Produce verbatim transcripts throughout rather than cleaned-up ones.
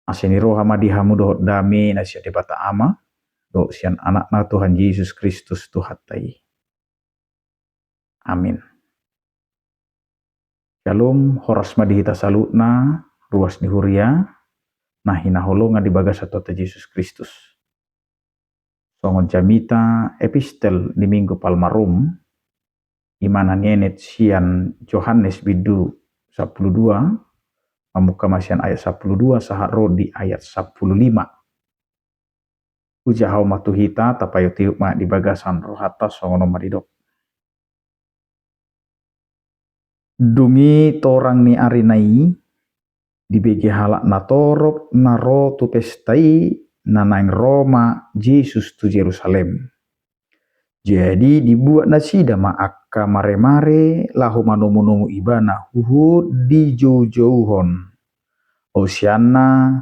Asi ni roha ma di hamu dohot dame na sian Debata Ama dohot sian Anakna Tuhan Jesus Kristus Tuhanta i. Amin. Syalom, horas ma di hita saluhutna, ruas ni huria na hinaholongan di bagasan Tuhanta Jesus Kristus. Songon jamita epistel di Minggu Palmarum, i ma na nienet sian Johannes bindu sampulu dua, mamungka ma sian ayat sampulu dua sahat ro di ayat sampulu lima. Hujaha ma tu hita, tapaihutihut ma di bagasan rohanta, songon on ma didok. Dung i torang ni ari na i, dibege halak natorop na ro tu pesta i, na naeng ro ma Jesus tu Jerusalem. Jadi dibuat nasida ma angka maremare laho manomunomu Ibana huhut dijoujouhon. Osianna,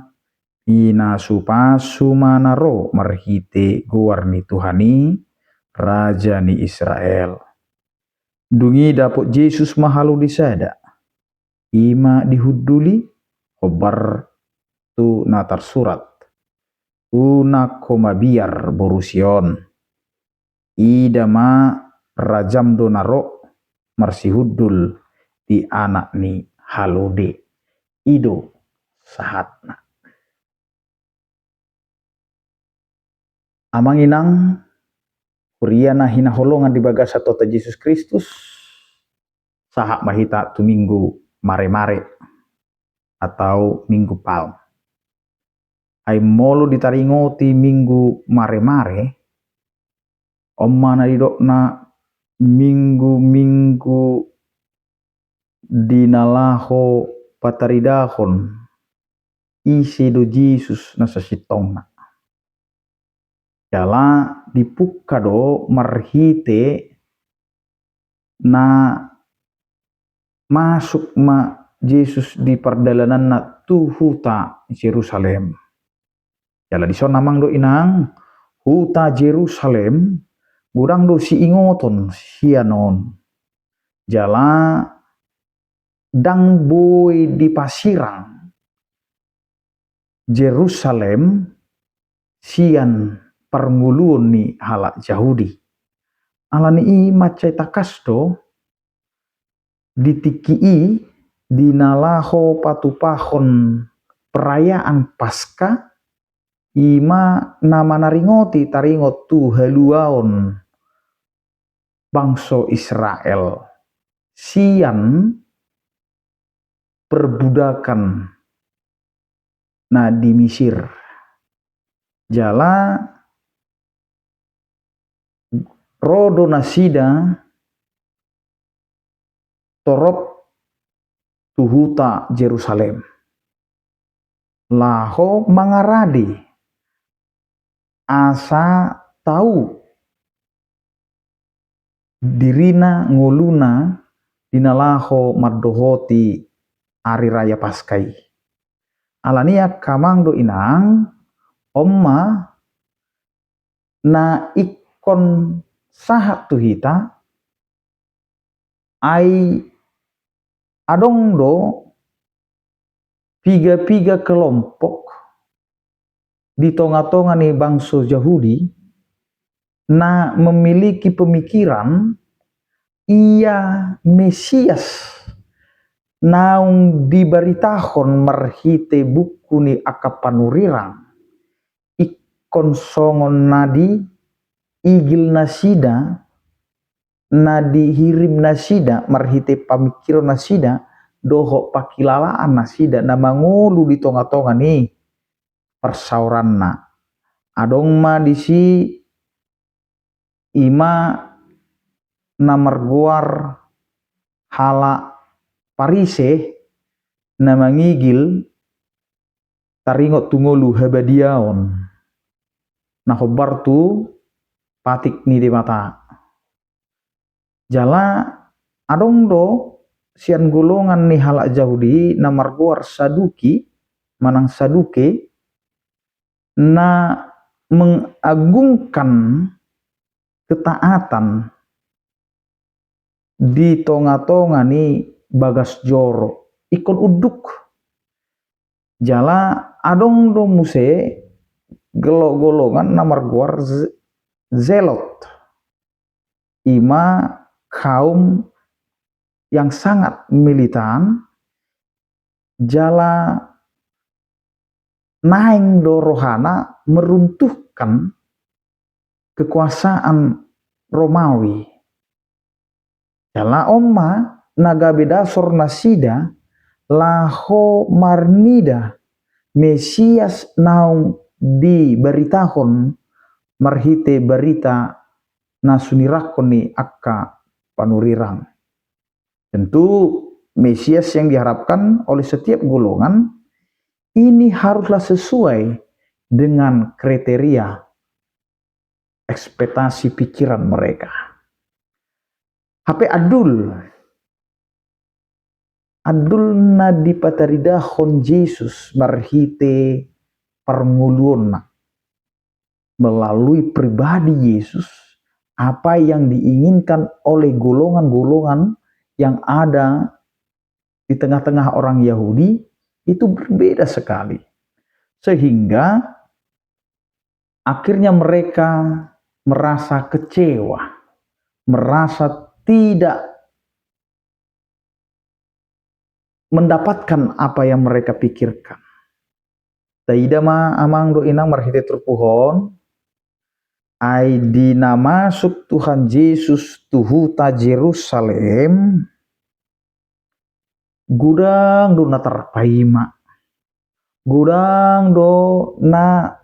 pinasupasu ma na ro marhite goar ni Tuhan i, Raja ni Israel. Dung i dapot Jesus ma halode sada, i ma dihunduli, hombar tu na tarsurat: Unang ho mabiar, boru Sion. Ida ma, rajam do na ro marsihundul di anak ni halode. I do sahatna. Amang inang, huria na hinaholongan di bagasan Tuhanta Jesus Kristus, sahat ma hita tu Minggu Maremare atau Minggu Palm. Ai molo ditaringoti Minggu Maremare, on ma na didokna minggu-minggu di na laho pataridahon ise do Jesus na sasintongna. Jala dipungka do marhite na masuk ma Jesus di pardalananna tu huta Jerusalem. Jala dison, amang dohot inang, huta Jerusalem godang do siingoton sian on. Jala ndang boi dipasirang Jerusalem sian parngoluon ni halak Jahudi. Alani i mansai tangkas do di tingki i, di na laho patupahon perayaan Paska, i ma na manaringoti taringot tu haluaon bangso Israel sian perbudakan na di Misir. Jala ro do nasida torop tu huta Jerusalem laho mangarade asa tau dirina ngoluna di na laho mandohoti ari raya Paska i. Alani i, amang dohot inang, on ma na ingkon sahat tu hita, ai adong do piga-piga kelompok di tonga-tonga ni bangso Jahudi na memiliki pemikiran ia Mesias naung dibaritahon marhite buku ni angka panurirang ingkon songon na diigil nasida, na dihirim nasida marhite pamingkiron nasida dohot pangkilalaan nasida na mangolu di tonga-tonga ni parsaoranna. Adong ma disi i ma na margoar halak Parise na mangigil taringot tu ngolu habadiaon na hombar tu patik ni Debata. Jala adong do sian golongan ni halak Jahudi na margoar Saduki manang Saduke, na mengagungkan ketaatan di tonga-tonga ni bagas joro. Ingkon unduk Jala adong do muse gelo-, golongan na margoar ze-, Zelot. I ma kaum yang sangat militan, jala naeng do rohana meruntuhkan kekuasaan Romawi. Jala on ma na gabe dasor nasida laho marnida Mesias naung dibaritahon marhite barita na sunirangkon ni angka panurirang. Tentu Mesias yang diharapkan oleh setiap golongan ini haruslah sesuai dengan kriteria ekspektasi pikiran mereka. Hape andul, andul na dipataridahon Jesus marhite parngoluonna melalui pribadi Yesus, apa yang diinginkan oleh golongan-golongan yang ada di tengah-tengah orang Yahudi itu berbeda sekali. Sehingga akhirnya mereka merasa kecewa, merasa tidak mendapatkan apa yang mereka pikirkan. Taida ma amang dohot inang marhite turpuk on, ai di na masuk Tuhan Jesus tu huta Jerusalem, godang do na tarpaima, godang do na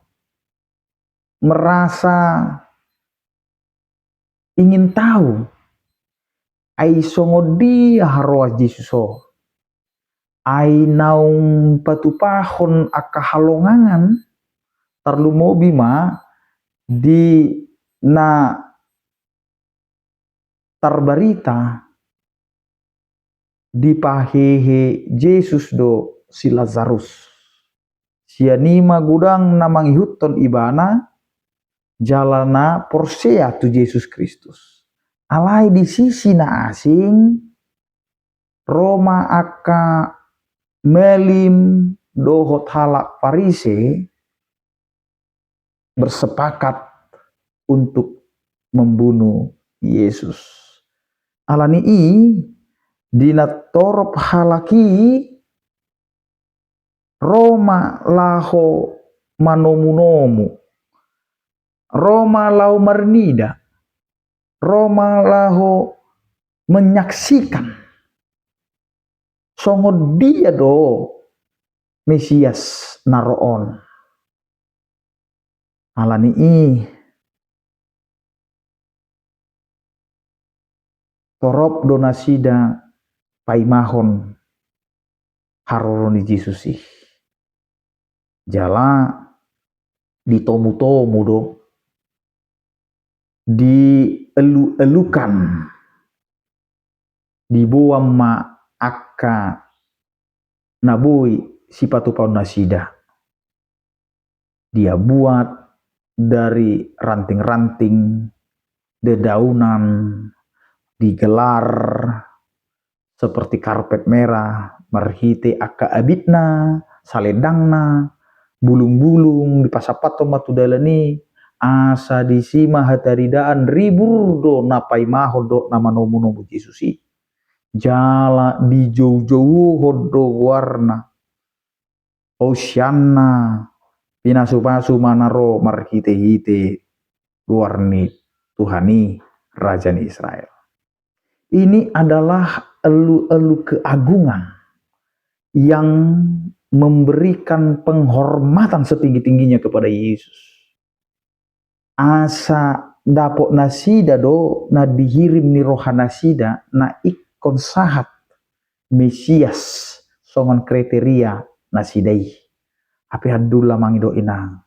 merasa ingin tahu, ai songon dia haroa Jesus on. Ai naung patupahon angka halongangan, tarlumobi ma di na tarbarita dipahehe Jesus do si Lazarus. Sian i ma godang na mangihuthon ibana, jala na porsea tu Jesus Kristus. Alai di sisi na asing, ro ma angka malim dohot halak Parise bersepakat untuk membunuh Yesus. Alani i, di na torop halak i, ro ma laho manomunomu, ro ma laho marnida, ro ma laho menyaksikan songon dia do Mesias na ro on. Alani i, torop do nasida paimahon haroro ni Jesus i. Jala ditomutomu do, dieluelukan, diboan ma angka na boi sipatupaon nasida. Dia buat dari ranting-ranting, dedaunan, digelar seperti karpet merah, marhite angka abitna, salendangna, bulung-bulung, dipasampathon ma tu dalan i, asa disi ma hataridaan ribur do na paimahon dohot na manomunomu Jesus i. Jala dijoujouhon do goarna. Hosianna, pinasupasu ma na ro marhitehite goar ni Tuhan i, Raja ni Israel. Ini adalah elu-elu keagungan yang memberikan penghormatan setinggi-tingginya kepada Yesus. Asa dapot nasida do na dihirim ni roha nasida na ingkon sahat Mesias songon kriteria nasida i. Hape andul amang dohot inang,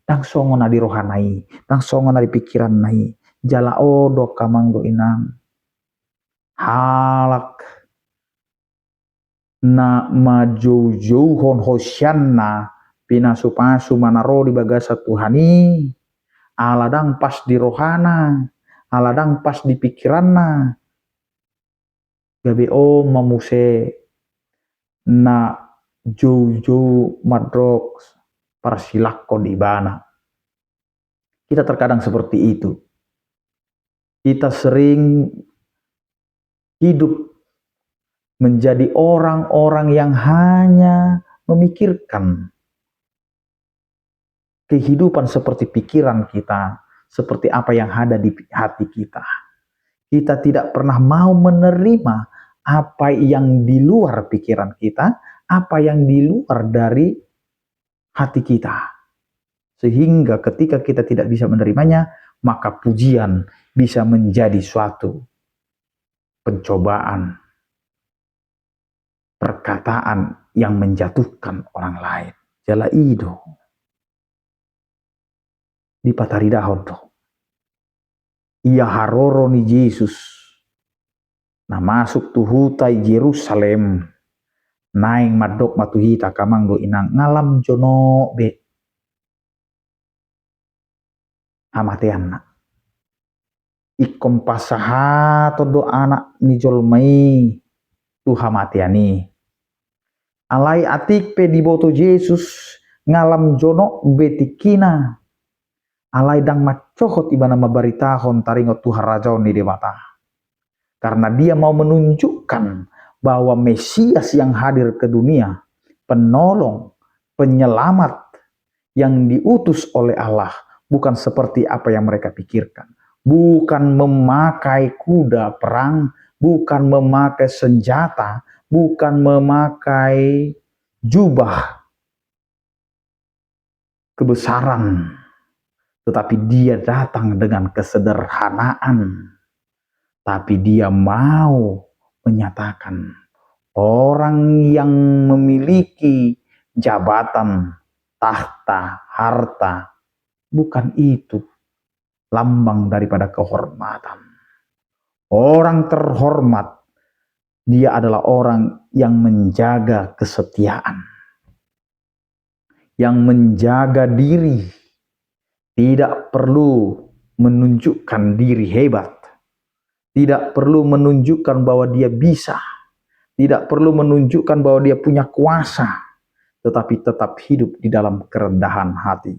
ndang songon na di rohana i, ndang songon na di pikiranna i. Jala on do angka amang dohot inang, halak na manjoujouhon hosianna, pinasupasu ma na ro di bagasan Tuhan i, ala ndang pas di rohana, ala ndang pas di pikiranna. Gabe on ma muse na joujou mandok parsilangkon ibana. Kita terkadang seperti itu. Kita sering hidup menjadi orang-orang yang hanya memikirkan kehidupan seperti pikiran kita, seperti apa yang ada di hati kita. Kita tidak pernah mau menerima apa yang di luar pikiran kita, apa yang di luar dari hati kita. Sehingga ketika kita tidak bisa menerimanya, maka pujian bisa menjadi suatu pencobaan, perkataan yang menjatuhkan orang lain. Jala i do, dipataridahon do. Ia haroro ni Jesus na masuk tu huta i Jerusalem, naeng mandok ma tu hita angka amang dohot inang, nga lam jonok be hamateanna. Ingkon pasahaton do Anak ni jolma i tu hamatean i. Alai atik pe diboto Jesus nga lam jonok be tingkina, alai ndang mansohot ibana mambaritahon taringot tu harajaon ni Debata. Karena dia mau menunjukkan bahwa Mesias yang hadir ke dunia, penolong, penyelamat yang diutus oleh Allah, bukan seperti apa yang mereka pikirkan. Bukan memakai kuda perang, bukan memakai senjata, bukan memakai jubah kebesaran, tetapi dia datang dengan kesederhanaan. Tapi dia mau menyatakan, orang yang memiliki jabatan, tahta, harta, bukan itu lambang daripada kehormatan. Orang terhormat, dia adalah orang yang menjaga kesetiaan, yang menjaga diri, tidak perlu menunjukkan diri hebat, tidak perlu menunjukkan bahwa dia bisa, tidak perlu menunjukkan bahwa dia punya kuasa, tetapi tetap hidup di dalam kerendahan hati.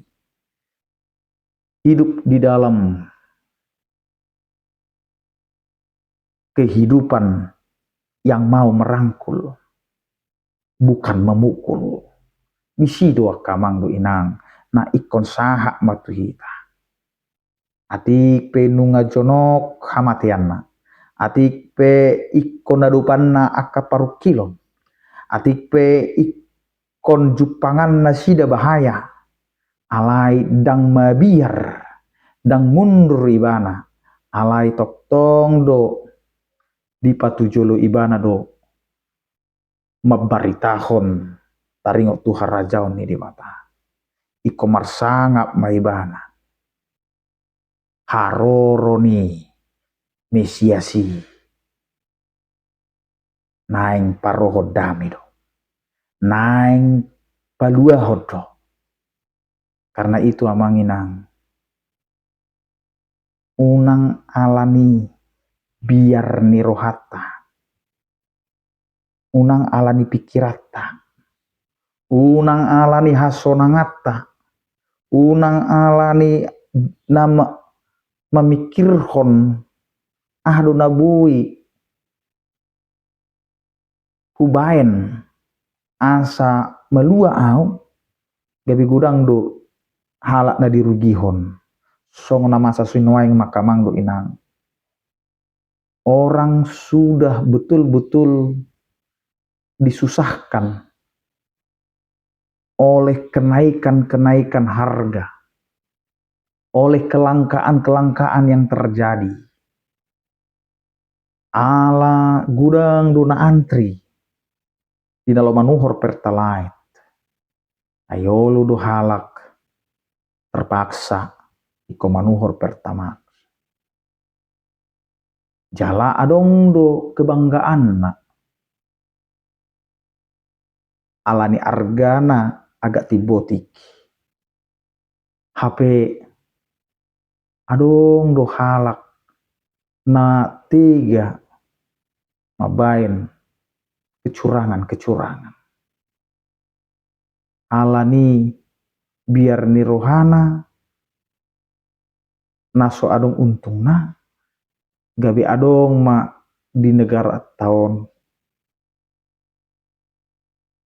Hidup di dalam kehidupan yang mau merangkul, bukan memukul. Disi do angka amang dohot inang na ingkon sahat ma tu hita. Atik pe nunga jonok hamateanna, atik pe ingkon adopanna angka parungkilon, atik pe ingkon jumpangan nasida bahaya, alai ndang mabiar, ndang mundur ibana, alai tongtong do dipatujolo ibana do mambaritahon taringot tu harajaon ni Debata. Ingkon marsangap ma ibana haroro ni Mesias i. Naeng parohon dame do, naeng paluahon do. Karena itu amang inang, unang alani biar ni rohanta, unang alani pikiranta, unang alani hasonanganta, unang alani na ma-, mamikirhon aha do na boi hubaen asa malua au, gabe godang do halak na dirugihon. Songon na masa sinuaeng ma angka amang dohot inang. Orang sudah betul-betul disusahkan oleh kenaikan-kenaikan harga, oleh kelangkaan-kelangkaan yang terjadi. Ala godang do na antri di na laho manuhor Pertalite. Ai olo do halak terpaksa ingkon manuhor Pertamax. Jala adong do kebanggaanna alani argana agak timbo tingki. Hape adong do halak na tega mambaen kecurangan-kecurangan. Alani biar ni rohana na so adong untungna, gabe adong ma di negaranta on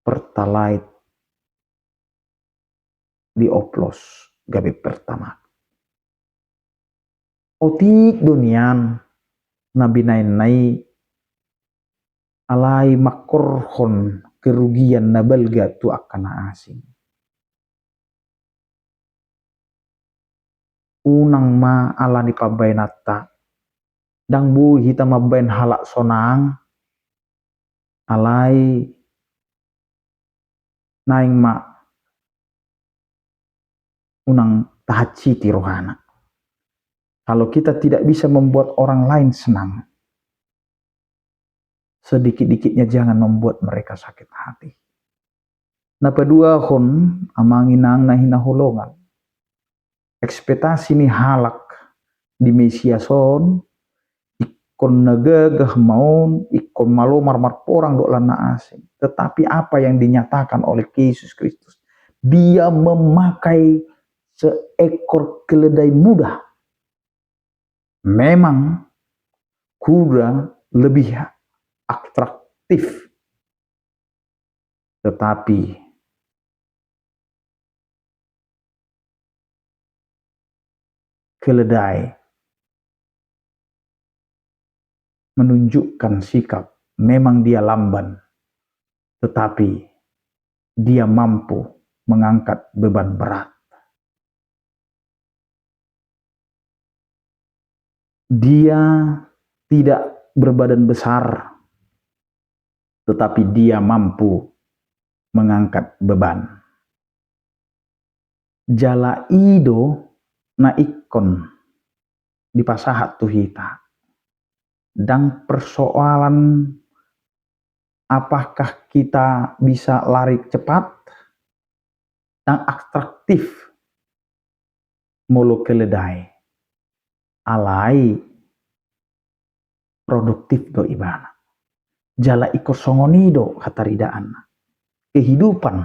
Pertalite dioplos gabe Pertamax. Otik do nian na binahenna i, alai mangkorhon kerugian na balga tu angka na asing. Unang ma alani pambahenanta, ndang boi hita mambahen halak sonang, alai naeng ma unang tahansiti rohana. Kalau kita tidak bisa membuat orang lain senang, sedikit-dikitnya jangan membuat mereka sakit hati. Na paduahon, amang inang na hinaholongan, ekspektasi ni halak di Mesias on, ingkon na gagah ma on, ingkon malo marporang dohot na asing. Tetapi apa yang dinyatakan oleh Yesus Kristus, Dia memakai seekor keledai muda. Memang kuda lebih atraktif, tetapi keledai menunjukkan sikap, memang dia lamban, tetapi dia mampu mengangkat beban berat. Dia tidak berbadan besar, tetapi dia mampu mengangkat beban. Jala i do na ingkon dipasahat tu hita. Ndang persoalan apakah kita bisa lari cepat, ndang atraktif molo keledai, alai produktif do ibana. Jala ingkon songon i do hataridaanna. Kehidupan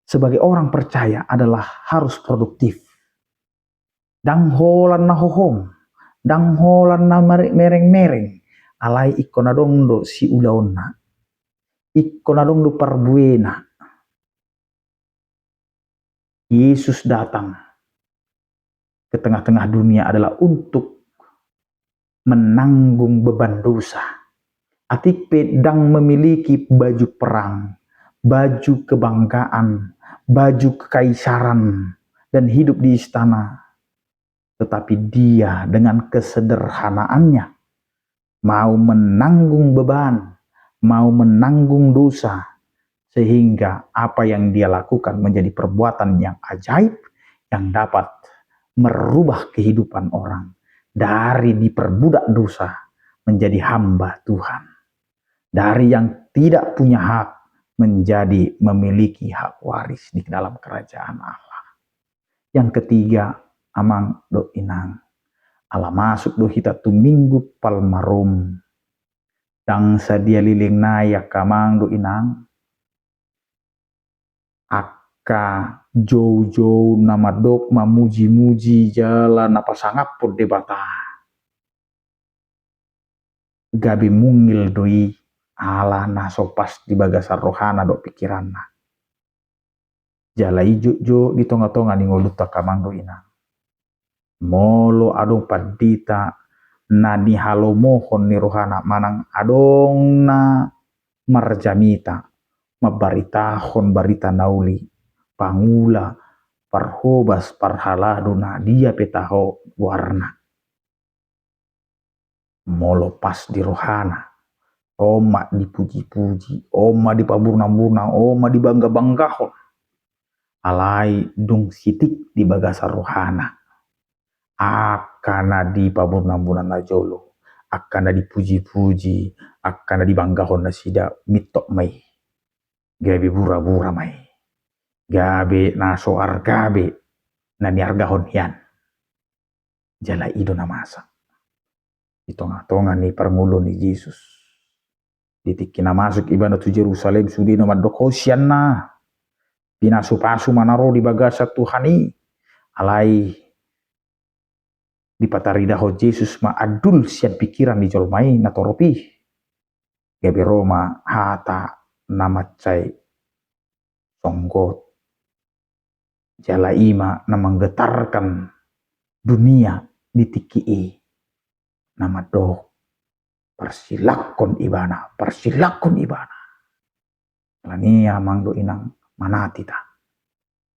sebagai orang percaya adalah harus produktif. Ndang holan na hohom, ndang holan na mere-, mereng-mereng, alai ingkon adong do siulaonna, ingkon adong do parbuena. Yesus datang ke tengah-tengah dunia adalah untuk menanggung beban dosa. Atik pe ndang memiliki baju perang, baju kebanggaan, baju kekaisaran, dan hidup di istana. Tetapi dia dengan kesederhanaannya mau menanggung beban, mau menanggung dosa, sehingga apa yang dia lakukan menjadi perbuatan yang ajaib yang dapat merubah kehidupan orang dari diperbudak dosa menjadi hamba Tuhan, dari yang tidak punya hak menjadi memiliki hak waris di dalam kerajaan Allah. Yang ketiga, amang dohot inang, ala masuk do hita tu Minggu Palmarum. Ndang sadia leleng nai angka amang dohot inang, angka joujou na mandok mamuji-muji jala na pasangaphon Debata. Gabe mungil do i ala na so pas di bagasan rohana dohot pikiranna. Jala i jotjot di tonga-tonga ni ngolunta angka amang dohot inang. Molo adong pandita na nihalomohon ni rohana manang adong na marjamita, mambaritahon barita na uli, pangula, parhobas, parhalado na dia pe taho goarna. Molo pas di rohana, on ma dipuji-puji, on ma dipaburna-burna, on ma dibangga-banggahon. Alai dung sitik di bagasan rohana, angka na dipaburna-burna na jolo, angka na dipuji-puji, angka na dibanggahon nasida, mintor ma i. Gabe bura-bura ma i. Gabe na so arga be na niargahon hian. Jala i do na masa di tonga-tonga ni parngoluon ni Jesus. Di tingki na masuk ibana tu Jerusalem, sudena mandok, Hosianna, Pinasu-pasu ma na ro di bagasan Tuhan i. Alai dipataridahon Jesus ma andul sian pikiran ni jolma i na torop i. Gabe ro ma hata na mansai songgot. Jala i ma na manggetarkan dunia di tingki i. Na mandok, parsilakkon ibana, parsilakkon ibana. Alani i amang dohot inang, manat hita.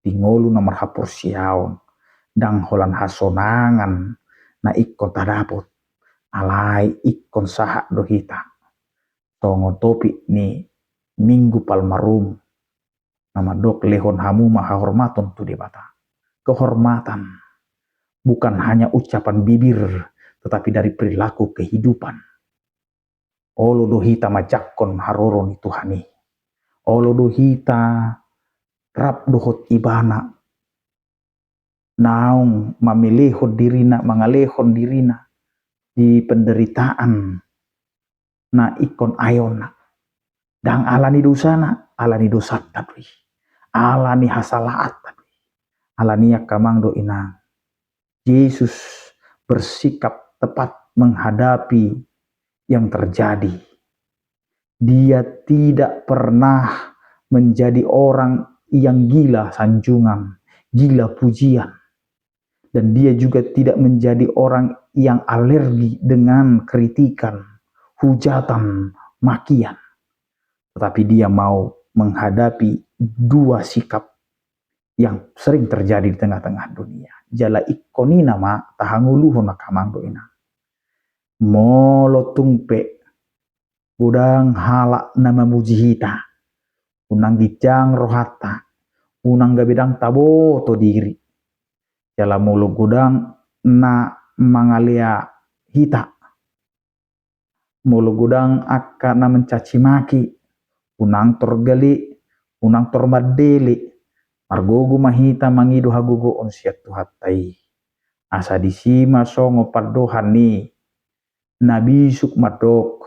Di ngolu na marhaporseaon, ndang holan hasonangan na ingkon tadapot, alai ingkon sahat do hita. Songon topik ni Minggu Palmarum, na mandok lehon hamu ma hahormaton tu Debata. Kehormatan bukan hanya ucapan bibir, tetapi dari perilaku kehidupan. Olo do hita manjangkon haroro ni Tuhan i. Olo do hita rap dohot ibana naung mamelehon dirina, mangalehon dirina di penderitaan na ingkon aeonna. Ndang ala ni dosana, ala ni dosanta do i. Ala ni hasalaanta do i. Alani i angka amang dohot inang, Jesus bersikap tepat menghadapi yang terjadi. Dia tidak pernah menjadi orang yang gila sanjungan, gila pujian. Dan dia juga tidak menjadi orang yang alergi dengan kritikan, hujatan, makian. Tetapi dia mau menghadapi dua sikap yang sering terjadi di tengah-tengah dunia. Jala ingkon i nama tahangoluhon angka amang dohot inang. Molo tung pe godang halak na mamuji hita, unang ginjang rohanta, unang gabe ndang taboto diri. Jala molo godang na mangalea hita, molo godang angka na mencaci maki, unang tor gale, unang tor mandele. Margogo ma hita mangido hagogoon sian Tuhanta i. Asa disi ma songon pandohan ni na bisuk mandok,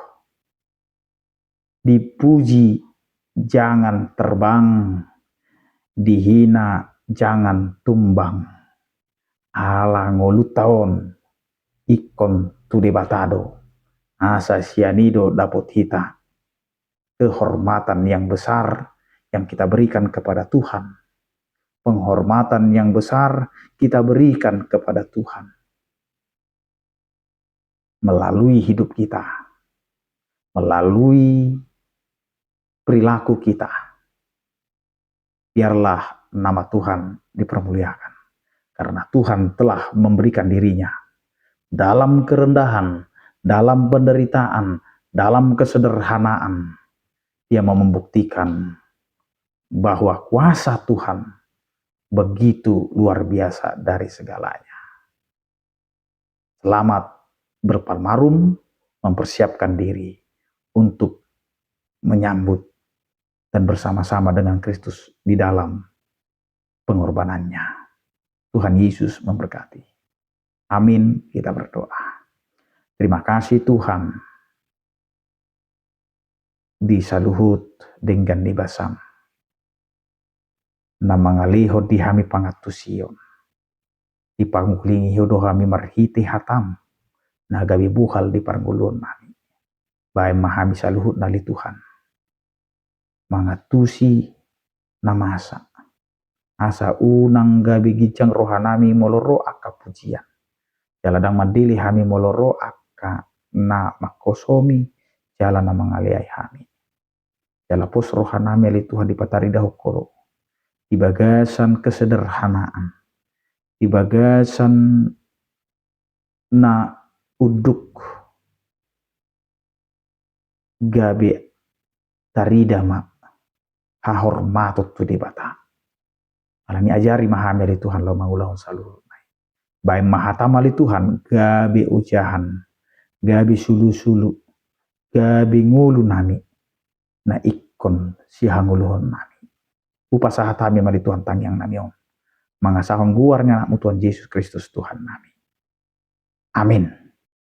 dipuji jangan terbang, dihina jangan tumbang. Ala ngolunta on ingkon tu Debata do, asa sian i do dapot hita kehormatan yang besar yang kita berikan kepada Tuhan. Penghormatan yang besar kita berikan kepada Tuhan melalui hidup kita, melalui perilaku kita. Biarlah nama Tuhan dipermuliakan, karena Tuhan telah memberikan diri-Nya dalam kerendahan, dalam penderitaan, dalam kesederhanaan. Dia mau membuktikan bahwa kuasa Tuhan begitu luar biasa dari segalanya. Selamat berpalmarum, mempersiapkan diri untuk menyambut dan bersama-sama dengan Kristus di dalam pengorbanan-Nya. Tuhan Yesus memberkati. Amin. Kita berdoa. Terima kasih Tuhan di saluhut denggan ni basam na mangalehon di hami pangantusion. Dipangulingihon do hami marhite hatam na gabe buhal di parngoluonnami. Baen ma hami saluhutna ale Tuhan mangantusi na masa, asa unang gabe ginjang rohanami molo ro angka pujian. Jala ndang mandele hami molo ro angka na mangkosomi jala na mangaleai hami. Jala pos rohanami ale Tuhan dipataridahon Ho do di bagasan kesederhanaan, di bagasan na unduk gabe tarida ma hahormaton tu Debata. Alani ajari ma hami ale Tuhan laho mangulahon saluhutna i. Baen ma hatam ale Tuhan gabe ojahan, gabe sulusulu, gabe ngolunami na ingkon sihangoluhonnami. Hupasahat hami ma ale Tuhan tangiangnami on mangasahon goar ni Anakmu Tuhan Jesus Kristus Tuhannami. Amin.